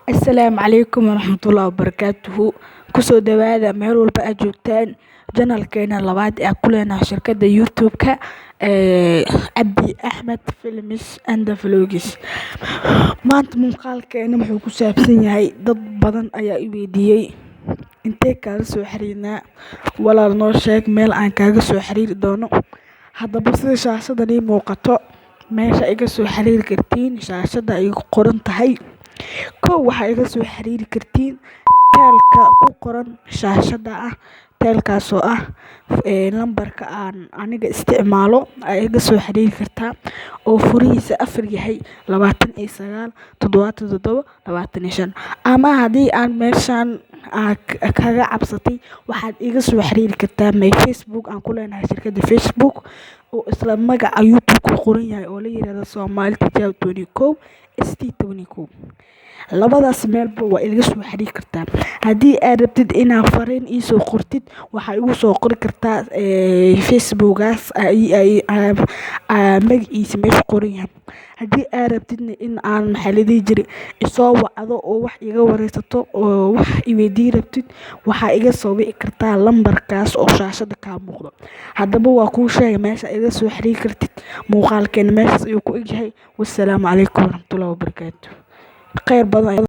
Asalaamu calaykum waraxmatullaahi wabarakaatuhu. Kusoo dhawaada meel walba aad joogtaan channelkeena labaad ee aan ku leenahay shirkadda YouTube-ka ee Cabdi Axmed Films and Vlogs. Maanta muuqaalkeena wuxuu ku saabsan yahay, dad badan ayaa i weydiiyey: "Intee kaaga soo xiriirnaa? Walaal, noo sheeg meel aan kaaga soo xiriiri doono." Haddaba, sida shaashadan ii muuqato, meesha iga soo xiriiri kartiin shaashada ay ku qoran tahay. Kow, waxaa iga soo xiriiri kartiin teelka ku qoran shaashada ah, teelkaasoo ah lambarka aan aniga isticmaalo ayaa iga soo xiriiri kartaa, oo furihiisa 4 yahay 29 77 25. Ama haddii aan meeshaan kaga cabsatay, waxaad iga soo xiriiri kartaa my Facebook aan ku leenahay shirkadda Facebook, oo isla magaca YouTube ku qoran yahay, oo la yiraahdo Soomaali Tijaabo 21 ST 21. Labadaas meelba waa iga soo xiriiri kartaa. Haddii aad rabtid inaad fariin iisoo qortid, waxaa igu soo qori kartaa Facebookaas magaciisa meesha qoran yahay. Haddii aad rabtidna in aan, maxaa la dhihi jiray, isoo wacdo oo wax iga wareysato oo wax i weydiin rabtid, waxaa iga soo wici kartaa lambarkaas oo shaashada kaa muuqdo. Haddaba, waa kuu sheegay meesha iga soo xiriiri kartid. Muuqaalkeena meeshaas ayuu ku egyahay. Wassalaamu calaykum waraxmatullaahi wabarakaatuh. Khayr badan.